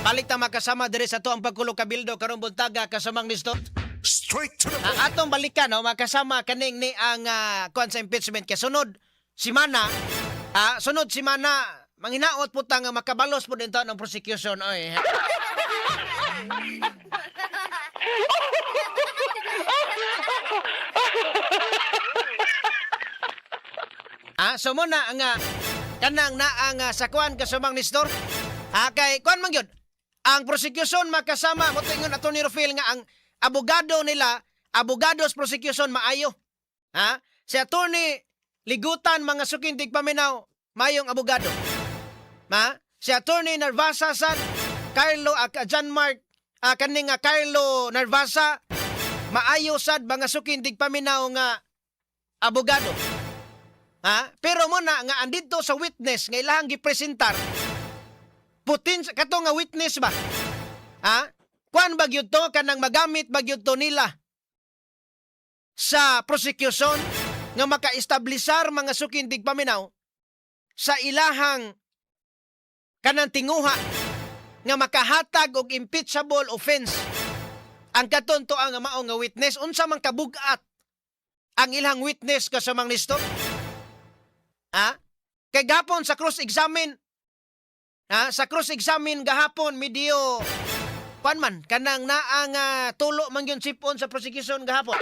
Balik ta makasama diri sa atuang pagkulo kabildo karong buntaga, kasamang Nestor. Straight to the Ang atong balikan, no, makasama kaning ni ang kuan sa impeachment kay sunod simana, sunod simana manghinaot po ta nga makabalos po din ta ng prosecution oy. So mo na ang kanang naa nga sa kuan, kasamang Nestor. Kay kuan man gyud. Ang prosecution makasama mo tingon Attorney Rufil nga ang abogado nila, abogado sa prosecution maayo. Ha? Si Attorney Ligutan, mga suking tigpaminaw, mayong abogado. Ma? Si Attorney Narvasa sa Carlo John Mark kaning nga Carlo Narvasa maayo sad, mga suking tigpaminaw, nga abogado. Ha? Pero mo na nga andito sa witness nga ilahang gipresentar putin kato nga witness ba? Ha? Kuan ba gyud to, kanang magamit ba gyud to nila sa prosecution nga maka-establisar, mga suking tigpaminaw, sa ilahang kanang tinguha nga makahatag og impeachable offense ang katon to ang mao nga witness? Unsa man kabug-at ang ilang witness, kasamang Nestor? Ha, kay gahapon sa cross examine, ha, sa cross examine gahapon medyo kuan man, kanang naa nga tulo man gyud sipon sa prosecution gahapon.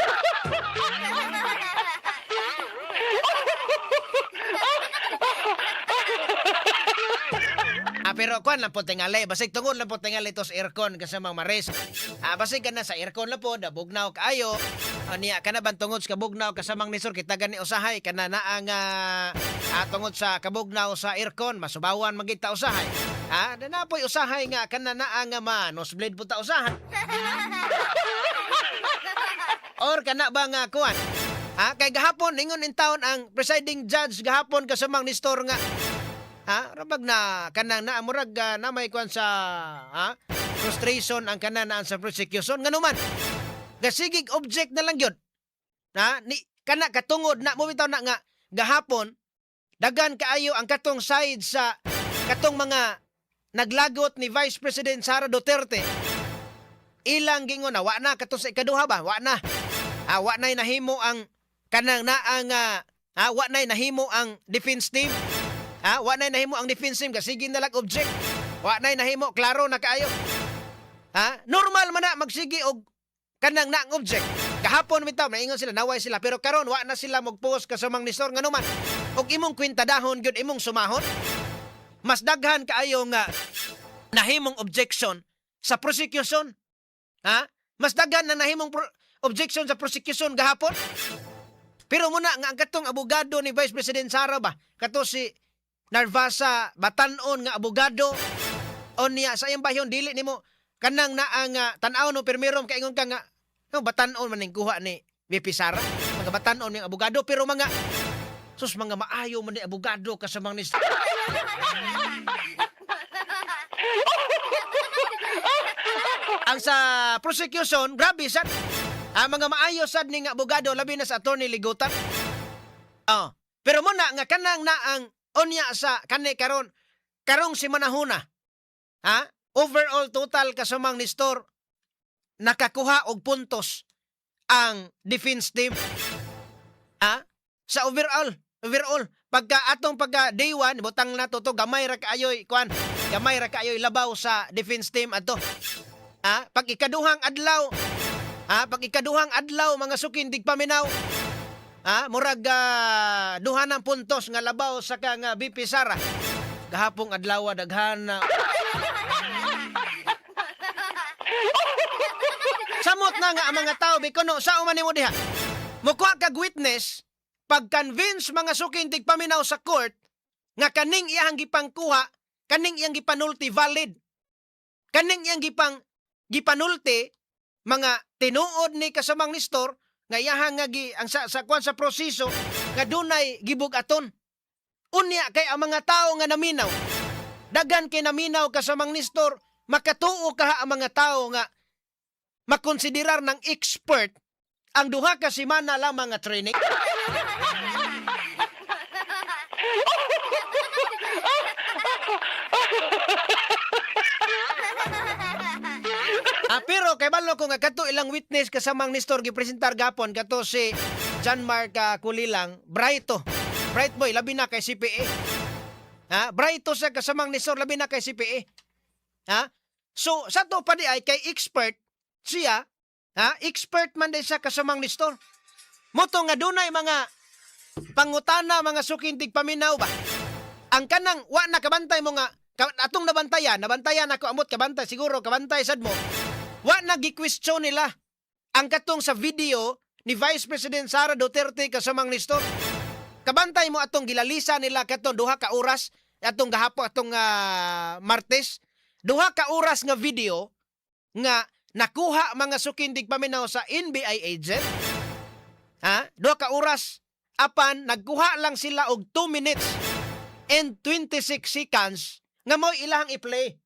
Pero kuan lang po tingali, basig tungod lang po tingali to sa aircon, kasamang Maris. Basig ka na sa aircon lang po, nabugnaw kaayo. Niya kana ban tungod sa kabugnaw, kasamang Nestor, kita gani usahay kana naa nga tungod sa kabugnaw sa aircon masubawan man kita usahay. Na po'y usahay nga kana naa nga ma nosebleed po ta usahay. Or kana ba nga kuan? Kay gahapon ingon in town ang presiding judge gahapon, kasamang Nestor, nga rabag na kanang na murag na may kuan sa frustration ang kanan naan sa prosecution nganuman gasigig object na lang gyud na ni kana katungod na mo bitaw na nga gahapon dagan kaayo ang katong side sa katong mga naglagot ni Vice President Sara Duterte. Ilang gingon na wa na katong sa ikaduha ba, wa na wa na nahimo ang kanang naa nga wa na nahimo ang defense team. Wa na nahimo ang defense team kasi sige na lang object. Wa na nahimo, klaro na kaayo. Normal man na magsige og kanang naang object. Kahapon bitaw naingon sila naway sila, pero karon wa na sila mogpost, kasamang Nestor, nganuman og imong kwentadahon gyud, imong sumahon, mas daghan kaayo nga nahimong objection sa prosecution. Ha? Mas daghan na nahimong objection sa prosecution gahapon. Pero muna nga ang katong abogado ni Vice President Sara ba, kato si Narvasa, batanon nga abogado o niya sa iyang bahyon dili nimo kanang naa nga tan-aw no pirmirom kaingon ka nga no batanon man ning kuha ni VP Sara, mga batanon ning abogado, pero mga sus, mga maayo man ni abogado kasamang ni. Ang sa prosecution, grabe sad. Ang mga maayo sad ning abogado, labi na sa Attorney Ligutan. Oh. Pero muna nga kanang naang unya sa kani karon karong si Manahuna. Ha? Overall total, kasamang Nestor, nakakuha og puntos ang defense team. Ha? Sa overall, overall pagka atong pagka day 1 butang na to gamay ra kaayoy kuan, gamay ra kaayoy labaw sa defense team ato. Ha? Pag ikaduhang adlaw, ha? Pag ikaduhang adlaw, mga sukin tigpaminaw, ha? Murag duha ng puntos nga labaw sa kang VP Sara. Gahapong adlaw daghan na. Samot na nga ang mga tao bikuno sa man nimo diha. Mukuha kag witness, pag-convince, mga sukin tigpaminaw, sa court nga kaning iyang gipangkuha, kaning iyang gipanulti valid. Kaning iyang gipanulti mga tinuod ni, kasamang Nestor, nga iyahang nga gi, ang sa kwan sa proseso nga dunay gibug-aton. Unya kay ang mga tao nga naminaw, daghan kay naminaw, kasamang Nestor, makatuo kaha ang mga tao nga makonsiderar ng expert ang 2 ka semana lamang nga training? Ah, pero kay balo ko nga kato ilang witness kasamang Nestor gipresentar gapon, kato si John Mark Culilang, brighto. Bright boy, labi na kay CPA. Ha? Brighto siya, kasamang Nestor, labi na kay CPA. Ha? So sa to pa di ay kay expert siya, ha? Expert man din siya, kasamang Nestor. Mao to nga dunay mga pangutana, mga suking tigpaminaw ba. Ang kanang wa na kabantay mo nga atong nabantayan, nabantayan ako amot kabantay siguro kabantay sad mo. Wa na gi-question nila ang katong sa video ni Vice President Sara Duterte, kasamang Nestor. Kabantay mo atong gilalisa nila katong 2 ka oras atong gahapon, atong Martes, 2 ka oras nga video nga nakuha, mga suking tigpaminaw, sa NBI agent. Ha? 2 ka oras. Apan nagkuha lang sila og 2 minutes and 26 seconds nga mao ilahang i-play.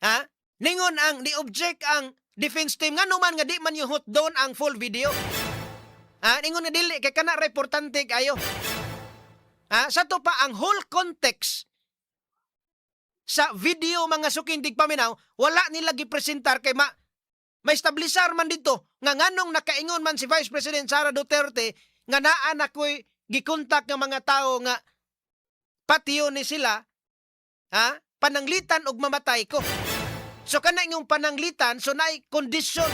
Ha? Ningon ang ni-object ang defense team nga man nga di man yung doon ang full video. Ha? Ningon nga dili kay kana ra importante kayo. Ha? Sa to pa ang whole context sa video, mga suking tigpaminaw, wala nila gipresentar kay ma establisar man dito nga nganong nakaingon man si Vice President Sara Duterte nga naa na ko'y gikontak ng mga tao nga patiyo ni sila, ha, pananglitan og mamatay ko. So kana yung pananglitan, so naay kondisyon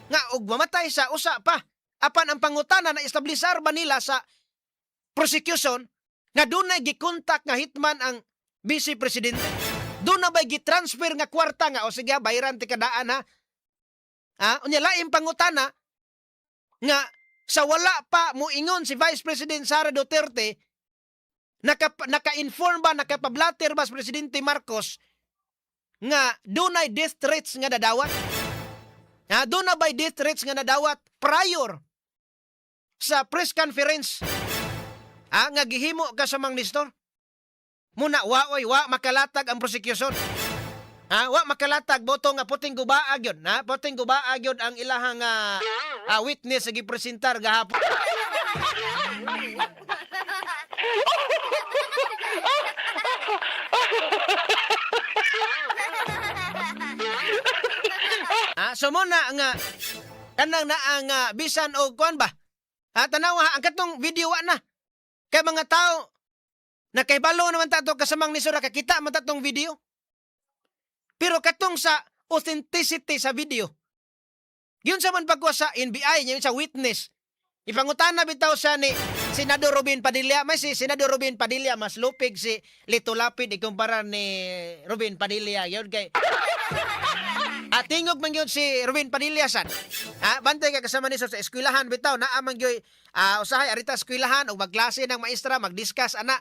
nga og mamatay sa usa pa. Apan ang pangutana, na establisar ba nila sa prosecution nga dunay gikontak nga hitman ang vice presidente? Duna ba gitransfer nga kwarta nga o sige bayaran ti kadaan, ha? Ha? Unya laing pangutana nga sa wala pa moingon si Vice President Sara Duterte, naka-inform ba, nakapablater ba si Presidente Marcos nga dunay death threats nga nadawat? Ha, duna ba'y death threats nga nadawat prior sa press conference, ha, nga gihimo kasamang Nestor? Muna wa oy wa makalatag ang prosecution. Ha, wa makalatag boto nga puting gubaa gyud, ha? Puting gubaa gyud ang ilahang witness sa gipresentar gahapon. Ah, so mo na nga kanang naa nga bisan og kuan ba? Ha, tanawa ha, ang katong video wa na. Kay mga tao nakahibalo naman ta to, kasamang Nestor, kakita man ta tong video. Pero katong sa authenticity sa video. Yun sa man pagkuha sa NBI, yun sa witness. Ipangutana bitaw siya ni Senador Robin Padilla. May si Senador Robin Padilla, mas lupig si Lito Lapid ikumpara ni Robin Padilla. Yun kay at tingog man yun si Robin Padilla san. Ha, bantay ka kasama ni sa eskwelahan bitaw naa man gyud usahay arita eskwelahan og magklase ng maestra, mag-discuss ana.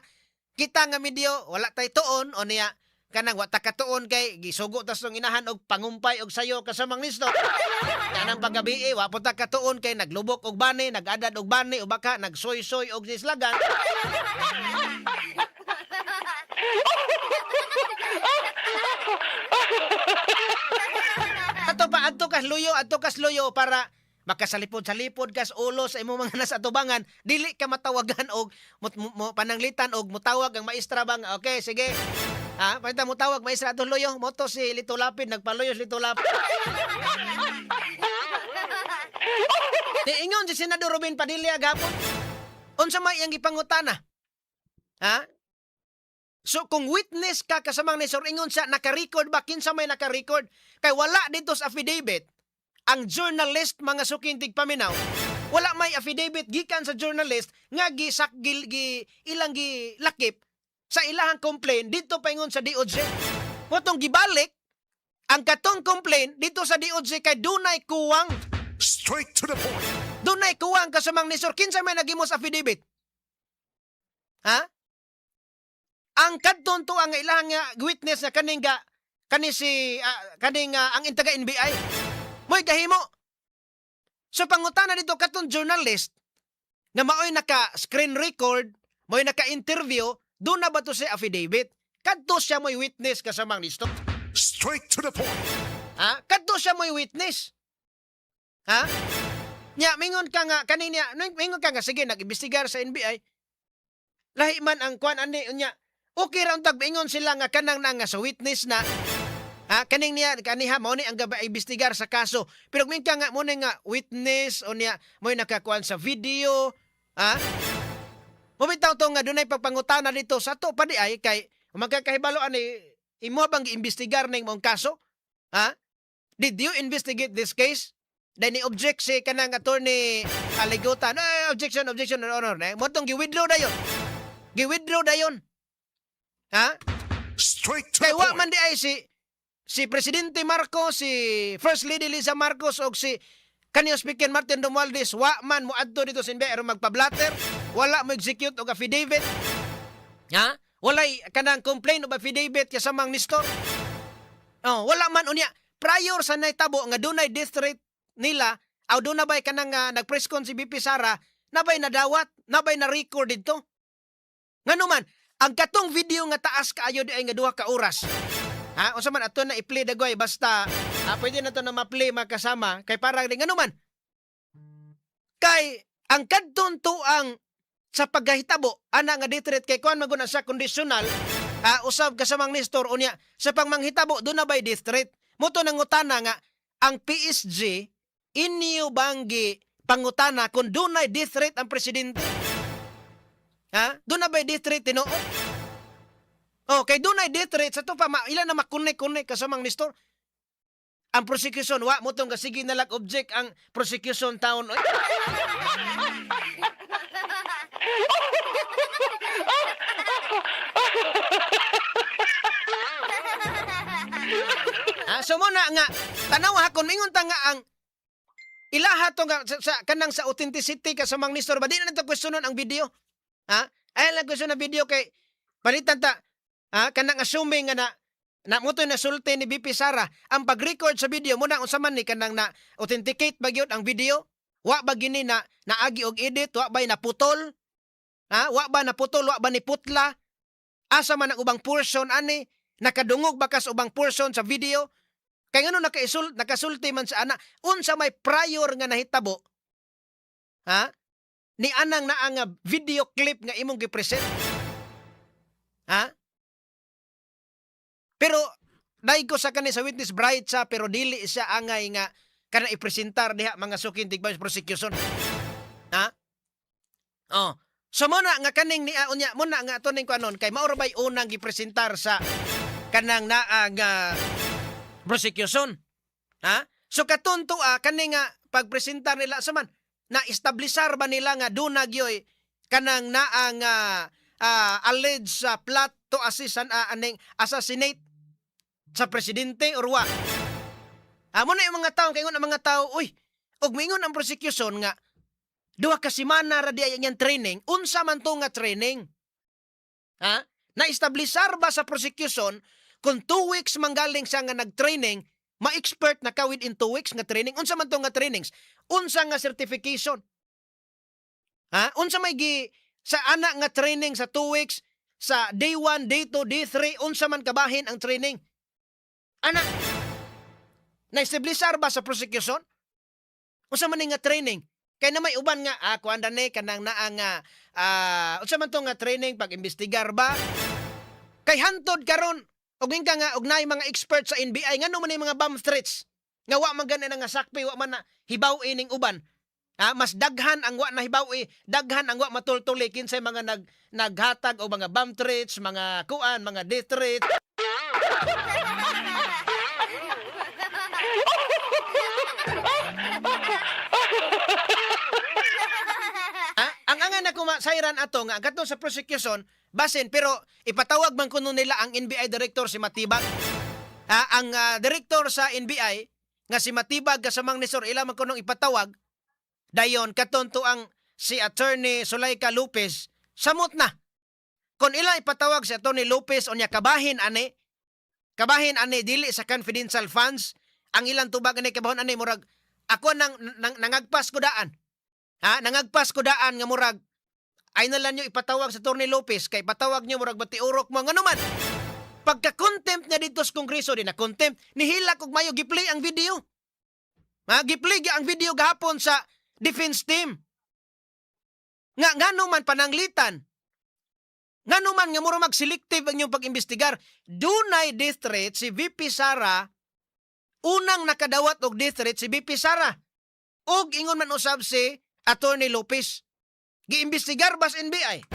Kita nga medyo wala tay tuon o niya kanang wa ta katuon kay gisugo tas tong inahan og pangumpay og sayo, kasamang Nestor. Kanang paggabi eh, wa po ta katuon kay naglubok og bani, nagadad og bani o baka nagsoy-soy og nislagan. Ato pa adto kas luyo para makasalipod-salipod kas ulo sa imong mga nasa atubangan, dili ka matawagan og mo, pananglitan og mutawag ang maestra bang, okay sige. Ha, pagka mutawag maestra atong luyo, moto si Lito Lapid, nagpaluyo si Lito Lapid. Di ingon si Senador Robin Padilla gapon. Unsa may iyang gipangutana? Ha? So kung witness ka, kasamang Nestor, ingon sa naka-record ba, kinsa may naka-record? Kay wala dito sa affidavit ang journalist, mga suking tigpaminaw. Wala may affidavit gikan sa journalist nga gisakgil gi ilang gilakip sa ilahang complaint dito paingon sa DOJ. Motong gibalik ang katong complaint dito sa DOJ kay dunay kuwang. Straight to the point. Dunay kuwang, kasamang Nestor. Kinsa may naghimo sa affidavit? Ha? Ang kadton to ang ilahang nga witness na kaning ga kani si kaning ang taga NBI. Mo'y gahimo. So pangutana dito katong journalist nga maoy naka screen record, mo'y naka interview, doon na ba to sa affidavit? Kadto siya mo'y witness, kasamang Nestor. Straight to the point. Ha? Kadto siya mo'y witness. Ha? Nya mingon ka nga kanin niya, mingon ka nga sige nag-imbestigar sa NBI. Lahi man ang kuan ani unya. Okay ra untag ingon sila nga kanang na nga sa witness na. Ha, kaning niya kaniha mao ni ang gaba imbestigar sa kaso. Pero kung nga mo ni nga witness o niya mo'y nakakuan sa video, ha? Mubitaw to nga dunay pagpangutana dito sa ato pa di ay kay magkakahibalo ani imo bang giimbestigar ning mong kaso? Ha? Did you investigate this case? Then ni object si kanang Attorney Aligutan. Eh, objection, objection, Your Honor. Eh, mo tong gi-withdraw dayon. Gi-withdraw dayon. Ha? Straight to Kay the wa point. Man di ay si Presidente Marcos, si First Lady Lisa Marcos og si kanyo Speaker Martin Romualdez wa man moadto dito sa NBI aron magpa-blatter, wala mo execute og affidavit. Ha? Walay kanang complaint og affidavit kasamang Nestor. Oh, wala man unya prior sa nahitabo nga dunay death threat nila aw doon na ba'y kanang nag-press con si VP Sara, nabay nadawat, nabay na record didto. Ngano man ang katong video nga taas kaayo di ay nga 2 ka oras. Ha, unsa man ato na i-play dagoy basta ha, pwede na to na ma-play makasama kay parang di ngano man. Kay ang kadton ang sa paggahitabo ana nga death threat kay kuan man gud na sa conditional ha, usab kasamang Nestor unya sa pangmanghitabo doon na bay death threat. Mo to nangutana nga ang PSG inyo bang gi pangutana kung dunay death threat ang presidente? Ha? Doon na ba'y death threat tinuod? Oh, kay dunay death threat sa to pa ma, ila na makunik-kunik kasamang Nestor. Ang prosecution wa mo tong sige na lang object ang prosecution town. Oy. Ah, so mo na nga tanaw ha kung mingon ta nga ang ilaha to nga sa kanang sa authenticity kasamang Nestor ba di na nato questionon ang video. Ha? Ay lang question ang video kay palitan ta ha kanang assuming nga na na mo to nasulti ni VP Sara ang pag-record sa video mo na unsa man ni kanang na authenticate ba gyud ang video, wa ba gini na naagi og edit, wa ba naputol, ha, wa ba naputol, wa ba ni putla, asa man ang ubang portion ani, nakadungog ba kas ubang portion sa video, kay ngano nakasulti man sa ana, unsa may prior nga nahitabo ha ni anang naa nga video clip nga imong gipresent, ha? Pero dai ko sa kani sa witness bright sa pero dili siya angay nga kana ipresentar diha mga suking tigbays prosecution, ha. Oh, so mo na nga kaning ni unya mo na nga ato ning kuanon kay mao ra bay unang gipresentar sa kanang naa nga prosecution, ha. So katunto ah kani nga pagpresentar nila sa man na establisar ba nila nga duna gyoy kanang naa nga alleged sa plot to assist aning assassinate sa presidente or wa. Amo na yung mga tao kay ang mga tao, uy, og mingon ang prosecution nga 2 ka semana ra di ay ang training, unsa man to nga training? Ha? Na-establisar ba sa prosecution kung 2 weeks manggaling siya nga nag-training, ma-expert na ka within 2 weeks nga training? Unsa man to nga trainings? Unsa nga certification? Ha? Unsa may gi sa ana nga training sa 2 weeks sa day 1, day 2, day 3, unsa man kabahin ang training? Ana, na-establisar ba sa prosecution? Unsa man ni nga training? Kay na may uban nga ah kuan ni kanang naa nga unsa man to nga training pag imbestigar ba? Kay hantod karon og ka nga og naay mga expert sa NBI ngano man ni mga bomb threats nga wa man gani na nga sakpi, wa man na hibaw ining uban. Ah, mas daghan ang wa na hibaw, daghan ang wa matultuli kinsay mga naghatag o mga bomb threats, mga kuan, mga death threats. Ah, ang angay na sayran ato nga ang sa prosecution basin pero ipatawag man kuno nila ang NBI director si Matibag. Ah, ang director sa NBI nga si Matibag kasamang ni Sir ila man kunong ipatawag dayon katon to ang si Attorney Sulaika Lopez samot na. Kung ila ipatawag si Attorney Lopez unya kabahin ani dili sa confidential funds ang ilang tubag ani, kabahon ani murag ako nang nangagpas ko daan. Ha, nangagpas ko daan nga murag ay na lang nyo ipatawag sa Attorney Lopez kay patawag nyo murag batiurok mo ngano man. Pagka-contempt niya dito sa Kongreso di na contempt nihilak og mayo giplay ang video. Ha, giplay ang video gahapon sa defense team. Nga ngano man pananglitan. Ngano man nga mura mag-selective ang inyong pag-imbestigar? Dunay death threat si VP Sara, unang nakadawat og death threat si VP Sara. Og ingon man usab si Attorney Lopez. Giimbestigar ba sa NBI?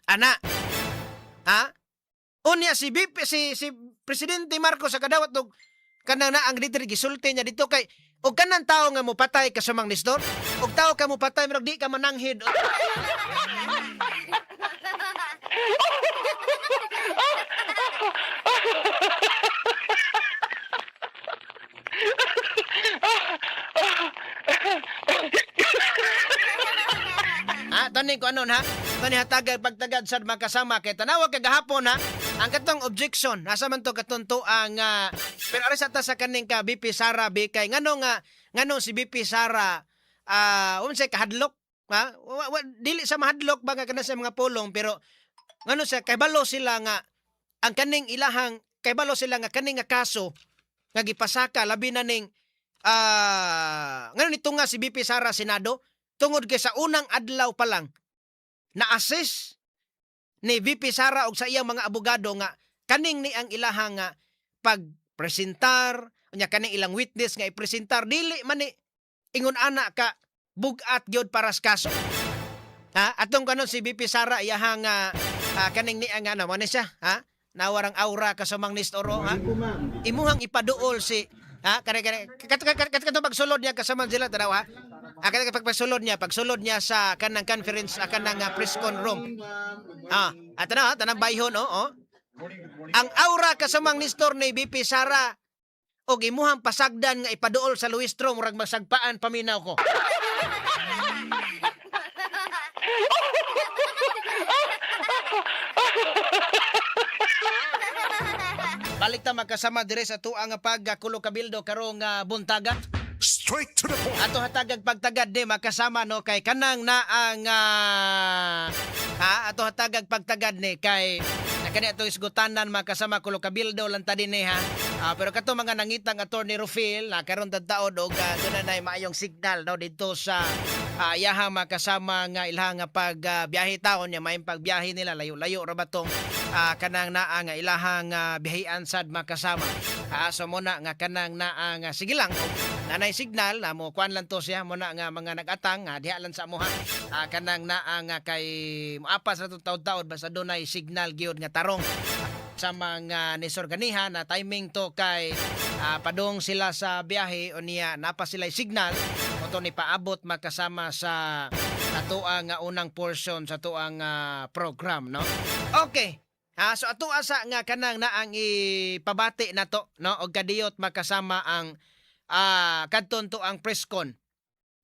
Ana. Ha? Unya si BP si si Presidente Marcos sa kadawat og kanang na ang death threat, gisulti niya dito kay og kanang tao nga mopatay kasamang Nestor, og tao ka mopatay, murag di ka mananghid. Ha, tanin ko anon ha. Tani hatagay pagtagad sad makasama kay tanawa kagahapon ha. Ang katong objection, asa man to katong ang pero aris ata sa kaning ka BP Sara B kay ngano nga ngano si BP Sara unsay kahadlok ha? Dili sa mahadlok ba nga kana sa mga pulong, pero ngano sa kabalo sila nga ang kaning ilahang kabalo sila nga kaning nga kaso nga gipasaka labi na ning ngano nito nga si BP Sara Senado tungod kay sa unang adlaw pa lang na-assess ni VP Sara og sa iyang mga abogado nga kaning ni ang ilahang nga pagpresentar unya kaning ilang witness nga ipresentar dili man ni ingon ana ka bugat gyud para sa kaso. Ha, atong kanon si VP Sara iyahang kaning ni ang ano man ni siya ha, nawarang aura kasamang Nestor, ha, imuhang ipaduol si ha kare kare kat kat kat kat pagsulod niya kasama sila, tanaw ha. Ah, kare pagsulod niya sa kanang conference, kanang press con room. Ah, at tanaw ha, tanang bayhon, oh. Ang aura kasamang Nestor ni BP Sara og imuhang pasagdan nga ipaduol sa Luistro, murag masagpaan paminaw ko. Balik ta magkasama dire sa tuang nga pagkulo kabildo karong buntaga. Straight to the point. Ato hatagag pagtagad di makasama no kay kanang na ang ha ato hatagag pagtagad ni kay na kani atong isgutanan makasama kulo kabildo lang ta dinhi ha. Ah, pero kato mga nangitang Attorney Rufil na karon tad taod og doon na maayong signal no dito sa iyaha makasama nga ilahang nga pag biyahe taon niya maayong pagbiyahe nila, layo-layo ra ba tong kanang naa nga ilahang biyahean sad makasama. Ah, so muna nga kanang naa nga sige lang og nanay signal na mo kuan lang to siya muna nga mga nagatang nga diha lang sa amoha kanang naa nga kay moapas ra to taod-taod basta dunay signal gyud nga tarong sa mga nisor ganiha na timing to kay padung sila sa biyahe unya napa sila signal o to ni paabot makasama sa atoa nga unang portion sa atoang program no. Okay. Ha, so ato asa nga kanang naang ipabati nato no og kadiyot makasama ang kadton to ang press con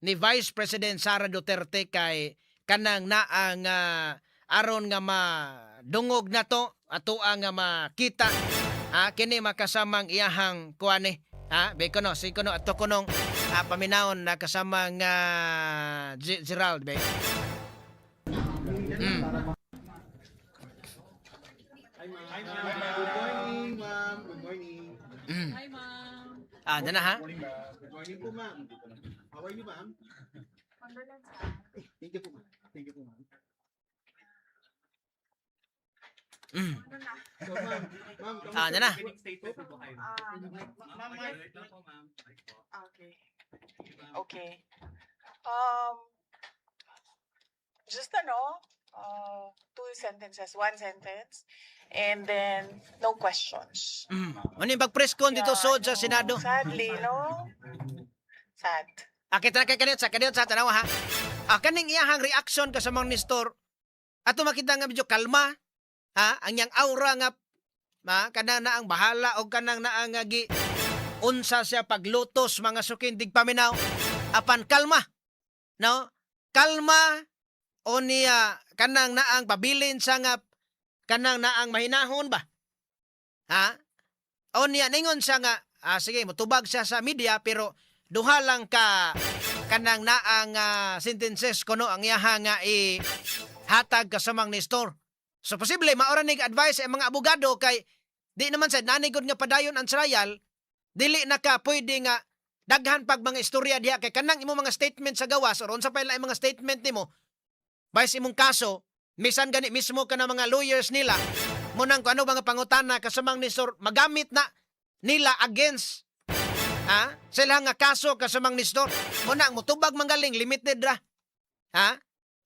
ni Vice President Sara Duterte kay kanang naang aron nga madungog nato atoa nga makita ha kini makasamang iyahang kuan ha be kono si kono ato kunong paminawon na kasamang Gerald be. Good morning, ma'am. Good morning. Hi, ma'am. Ah, na ha. Good morning po, ma'am. How are you, ma'am? Eh, thank you po, ma'am. Thank you po, ma'am. So, ma'am, ma'am, Ah, na na. Statement po ba kayo? Ah, Ma'am, wait lang po, ma'am. okay. Okay. Just ano, two sentences, one sentence, and then no questions. Ano yung pag-press con dito Yeah, sod sa I know. Senado? Sadly, no? Sad. Ah, kita kay kaniyot sa tanawa ha. Ah, kaning iyahang reaction kasamang Nestor. Ato makita nga medyo kalma. Ha, ang iyang aura nga ma kanang na ang bahala o kanang naa nga gi unsa siya paglutos mga sukin paminaw apan kalma no, kalma o niya kanang naang pabilin sa nga kanang naang mahinahon ba ha o niya ningon siya nga sige motubag siya sa media pero duha lang ka kanang naang sentences kuno ang iyaha nga i hatag kasamang Nestor. So posible maora nig advice ang mga abogado kay di naman sad nanigod nga padayon ang trial, dili na ka pwede nga daghan pag mga istorya diha kay kanang imong mga statement sa gawas or unsa pa ila imong mga statement nimo base imong kaso. Misan gani mismo ka na mga lawyers nila munang kung ano mga pangutana kasamang ni Sor magamit na nila against, ha, sila nga kaso kasamang ni Sor. Muna ang mutubag manggaling limited ra, ha.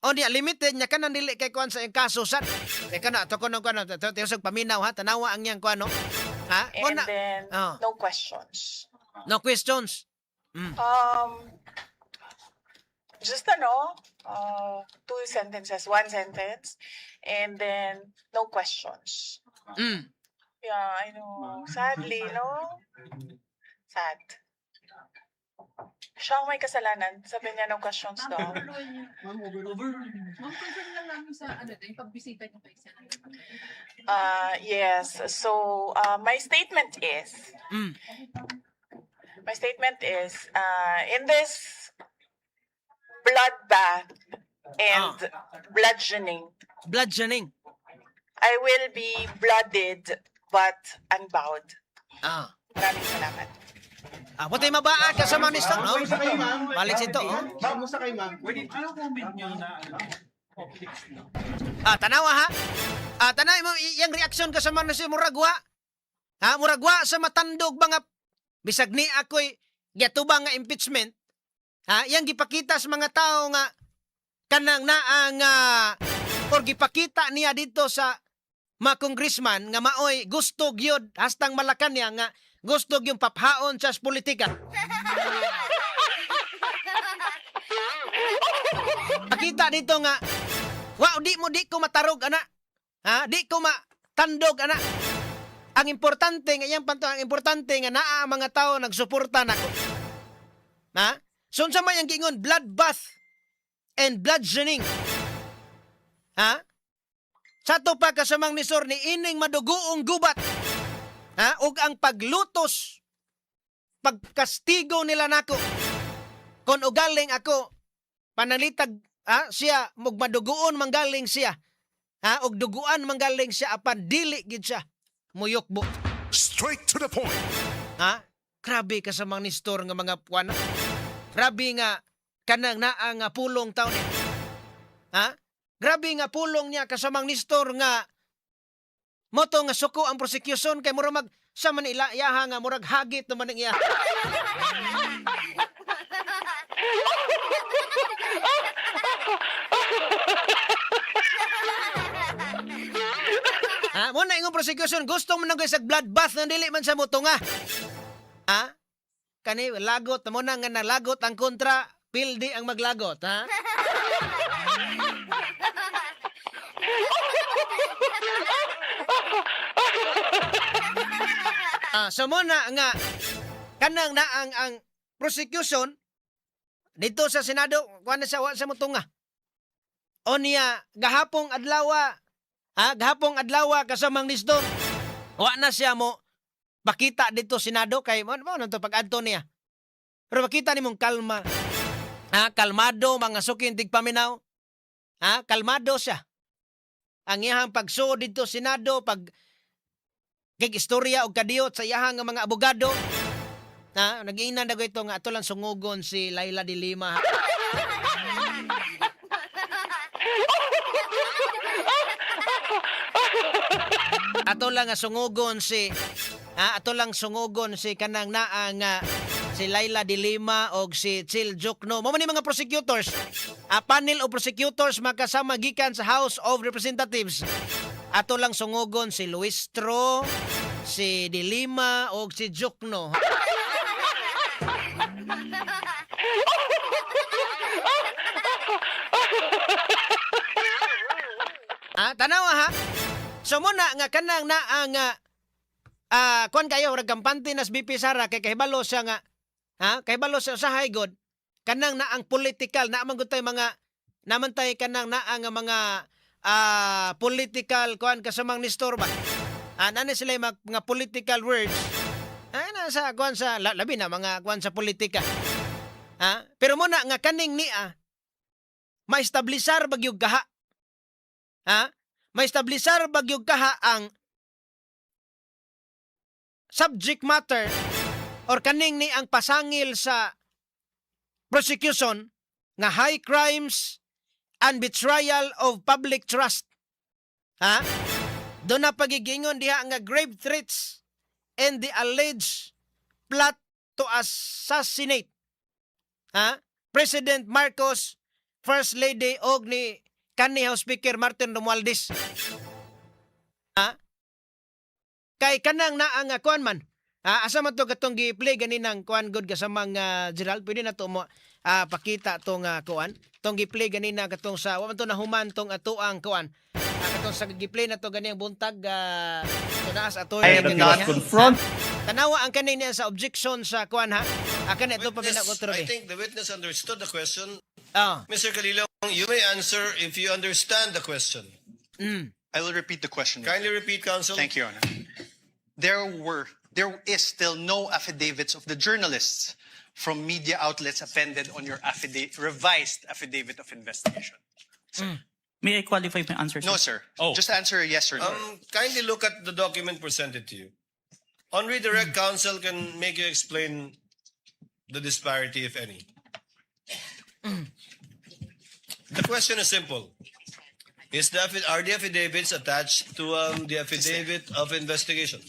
O niya limited nya kanan dili kay kuan sa iyang kaso sad kay kana to kuno kuno to to paminaw, ha. Tanawa ang iyang kuan, no, ha. And Muna then, Oh. no questions. No questions. Just ano, two sentences, one sentence, and then no questions. Yeah, I know. Sadly, no? Sad. Siya ang may kasalanan. Sabi niya no questions daw. Ma'am, overrule. Ma'am, confirm lang namin sa ano, yung pagbisita niyo kay Senator. Yes. So, my statement is, in this bloodbath and bludgeoning, Bludgeoning. I will be blooded but unbowed. Maraming salamat. Ah, buti mabaa kasama ni Stor, no? Ma'am, kumusta kayo, ma'am? Balik ito, oh. Ma'am, kumusta kayo, ma'am? Ano comment niyo na ano, optics na? Ah, tanawa ha. Ah, tanaw mo iyang reaksyon kasama na si muragwa. Ha, muragwa sa matandog mga bisag ni ako'y giatubang nga impeachment. Ha, iyang gipakita sa mga tao nga kanang naa nga or gipakita niya dito sa mga congressman nga maoy gusto gyud hastang Malacanang nga gusto gyud paphaon sa politika. Pakita dito nga wow, di mo di ko matarog ana. Ha, di ko matandog ana. Ang importante nga iyang panto, ang importante nga naa ang mga tao nagsuporta nako. Ha? So unsa may ang giingon bloodbath and bludgeoning? Ha? Sa ato pa kasamang ni Sor ni ining madugoong gubat. Ha? Ug ang paglutos, pagkastigo nila nako. Kon ugaling ako panalitag, ha, siya mug madugoon manggaling siya. Ha, og duguan manggaling siya apan dili gid siya muyukbo. Straight to the point. Ha? Grabe ka sa mga nistor nga mga puwan. Grabe nga kanang naa nga pulong taon niya. Ha? Grabe nga pulong niya kasamang nistor nga moto nga suko ang prosecution kay murag mag sa man ila iyaha nga murag hagit naman ang iya. Ha? Mo na ingong prosecution gusto mo nang sa bloodbath nga dili man sa motunga. Ha? Kani lagot mo na nga nalagot ang kontra, pildi ang maglagot, ha? Ah, so mo na nga kanang na ang prosecution dito sa Senado, kuan na sa wa sa motunga. O niya gahapong adlaw, ha, gahapong adlaw kasamang nisdor. Wa na siya mo pakita dito Senado kay mo mo to pag-adto niya. Pero makita nimong kalma. Ha, kalmado mga sukin tigpaminaw. Ha, kalmado siya. Ang iyahang pagsuod dito Senado, pag kig istorya og kadiyot sa iyahang nga mga abogado. Ha, nag-iinan na ko ito nga ato lang sungugon si Laila de Lima. Ato lang nga sungugon si, ha, ato lang sungugon si kanang naa nga si Laila de Lima og si Chil Jokno. Mao man ni mga prosecutors. A panel of prosecutors makasama gikan sa House of Representatives. Ato lang sungugon si Luistro, si De Lima og si Jokno. Ah, tanawa ha. So muna nga kanang naa nga kuan kayo rag kampante nas BP Sara kay kahibalo siya nga, ha, kahibalo siya usahay god kanang naang political na man gud tay mga naman tay kanang naa nga mga political kuan kasamang nistor ba. Ah, nani sila yung mga political words. Ah, na sa kuan sa labi na mga kuan sa politika. Ha? Pero muna nga kaning niya maestablisar bagyog kaha. Ha? Maestablisar bagyog kaha ang subject matter or kaning ni ang pasangil sa prosecution nga high crimes. and betrayal of public trust. Ha? Duna pa giingon diha nga grave threats and the alleged plot to assassinate, ha, President Marcos, First Lady og ni kanhi House Speaker Martin Romualdez. Ha? Kay kanang naa nga kuan man. Ha, asa man to katong gi-play ganinang kuan good kasamang Gerald, pwede na to mo pakita tong kuan. Tong gi-play ganina katong sa wa man to nahuman tong atoang kuan. Katong sa gi-play na to ganiyang buntag to naas ato. I am not confront Tanawa ang kanin niya sa objection sa kuan, ha. Akan ito pa Witness, pinag-utro I eh. think the witness understood the question. Ah. Mr. Kalilong, you may answer if you understand the question. I will repeat the question, Your Kindly Honor. repeat, counsel. Thank you, Your Honor. There is still no affidavits of the journalists from media outlets appended on your revised affidavit of investigation. May I qualify my answer, sir? No, sir. Oh. Just answer yes or no. Kindly look at the document presented to you. On redirect, counsel can make you explain the disparity, if any. The question is simple. Are the affidavits attached to the affidavit of investigation?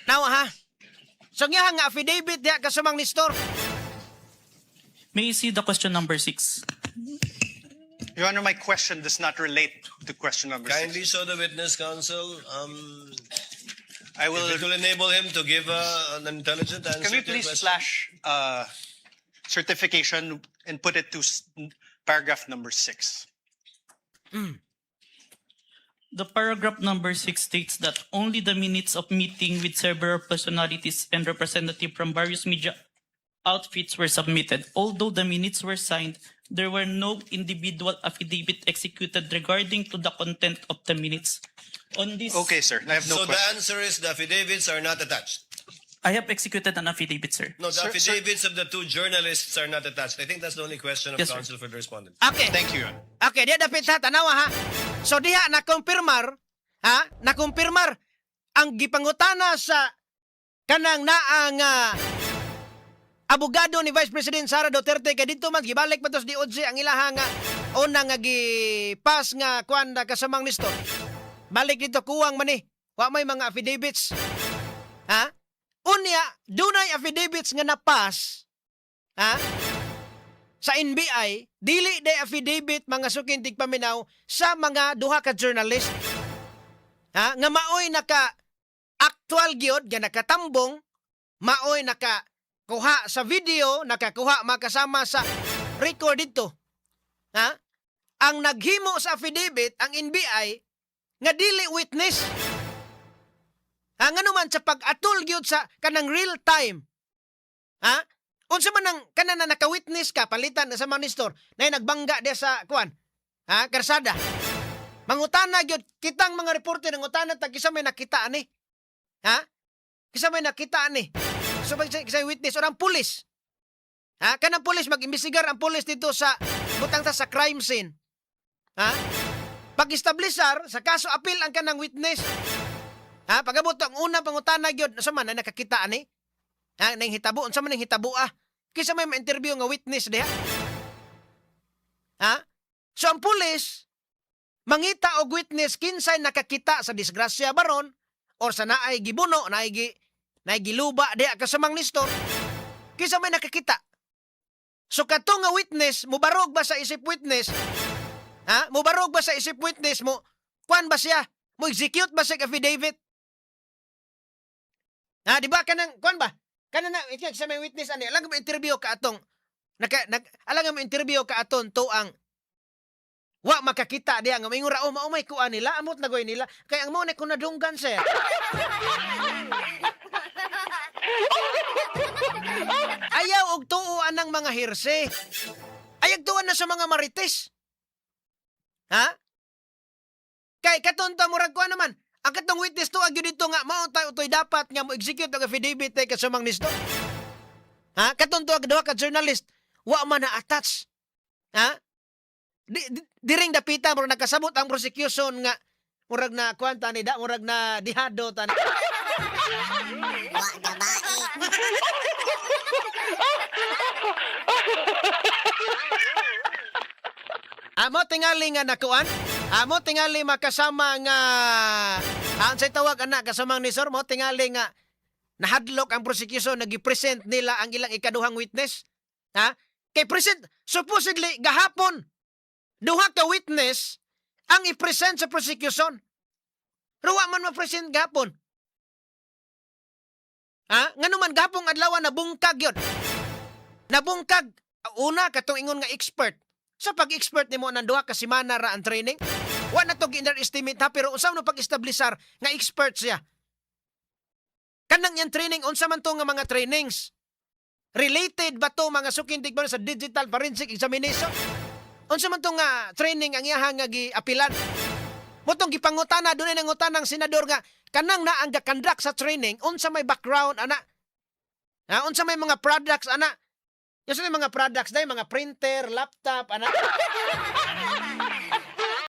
Nawa, ha. So nga nga affidavit diha kasamang Nestor. May I see the question number 6? Your Honor, my question does not relate to question number Kindly 6. show the witness, counsel. I will. If it will enable him to give an intelligent answer Can we to your please question. flash certification and put it to paragraph number 6? The paragraph number 6 states that only the minutes of meeting with several personalities and representatives from various media outfits were submitted. Although the minutes were signed, there were no individual affidavit executed regarding to the content of the minutes. On this, Okay, sir. I have no So the question. answer is the affidavits are not attached. I have executed an affidavit, sir. No, the Sir, sir. affidavits of the two journalists are not attached. I think that's the only question of Yes, sir. counsel for the respondent. Okay. Thank you, Your Honor. Okay, diha dapit ha, tanawa ha. So diha nakumpirmar, ha? Nakumpirmar ang gipangutana sa kanang naa nga abogado ni Vice President Sara Duterte kay didto man gibalik pa to sa DOJ ang ilaha nga una nga gipas nga kuan na kasamang Nestor. Balik dito, kuwang man ni. Wa may mga affidavits. Ha? Unya, dunay affidavits nga napas, ha, sa NBI, dili day affidavit, mga suking tigpaminaw, sa mga duha ka journalist. Ha? Nga maoy naka actual gyud nga nakatambong, maoy naka kuha sa video, nakakuha makasama sa record dito. Ha? Ang naghimo sa affidavit ang NBI nga dili witness. Ha, ngano man sa pag-atol gyud sa kanang real time. Ha? Unsa man ang kanan na naka-witness ka palitan sa mga Nestor na nagbangga diya sa kuan. Ha, karsada. Mangutana gyud kitang mga reporter, nangutana ta kinsa may nakita ani. Ha? Kinsa may nakita ani. So pag sa witness or ang pulis. Ha? Kanang pulis mag-imbestigar ang pulis dito sa butang ta sa crime scene. Ha? Pag-establisar sa kaso, apil ang kanang witness. Ha? Pagabot ang unang pangutana gyud, unsa man na nakakita ani? Ha, nang hitabo, unsa man ning hitabo ah? Kinsa may ma-interview nga witness diha? Ha? So ang pulis mangita og witness kinsay nakakita sa disgrasya baron or sa naay gibuno, naay giluba diha kasamang Nestor. Kinsa may nakakita? So kato nga witness, mubarog ba sa isip witness? Ha? Mubarog ba sa isip witness mo? Kuan ba siya? Mo execute ba siya affidavit? Ha, di ba kanang kuan ba? Kanang na ikaw sa may witness ani, alam mo interview ka atong naka nag alam mo interview ka aton to ang wa makakita diha nga maingon ra, "Oh, mao may kuan nila, amot na goy nila kay ang mo na kun nadunggan, sir." Ayaw og tuo anang mga hearsay. Ayaw tuon na sa mga marites. Ha? Kay katon ta, murag kuan naman. Ang katong witness to gyud dito nga mao tayo utoy dapat nga mo execute og affidavit kay kasumang nisto. Ha? Katong tuag duha ka journalist wa man na attach. Ha? Diring dapita murag nakasabot ang prosecution nga murag na kuan tani da, murag na dihado tani. Wa gabae. Amo tingali nga nakuan. Amo tingali makasama nga ang say tawag anak kasamang ni sir mo tingali nga nahadlok ang prosecution, nagi-present nila ang ilang ikaduhang witness. Ha? Kay present supposedly gahapon duha ka witness ang i-present sa prosecution. Ruwa man ma-present gahapon. Ha? Ngano man gahapong adlaw nabungkag yun. Nabungkag una katong ingon nga expert. Sa pag-expert nimo nang 2 ka semana ra ang training, wa na to gi-underestimate ha, pero unsa no pag-establisar nga expert siya? Kanang iyang training, unsa man to nga mga trainings? Related ba to, mga suking tigban, sa digital forensic examination? Unsa man to nga training ang iyahang nga giapilan? Motong gipangutana, dunay nangutana ng senador nga kanang na ang ga-conduct sa training, unsa may background ana? Ha, unsa may mga products ana? Yung sa mga products dahil mga printer, laptop, ana.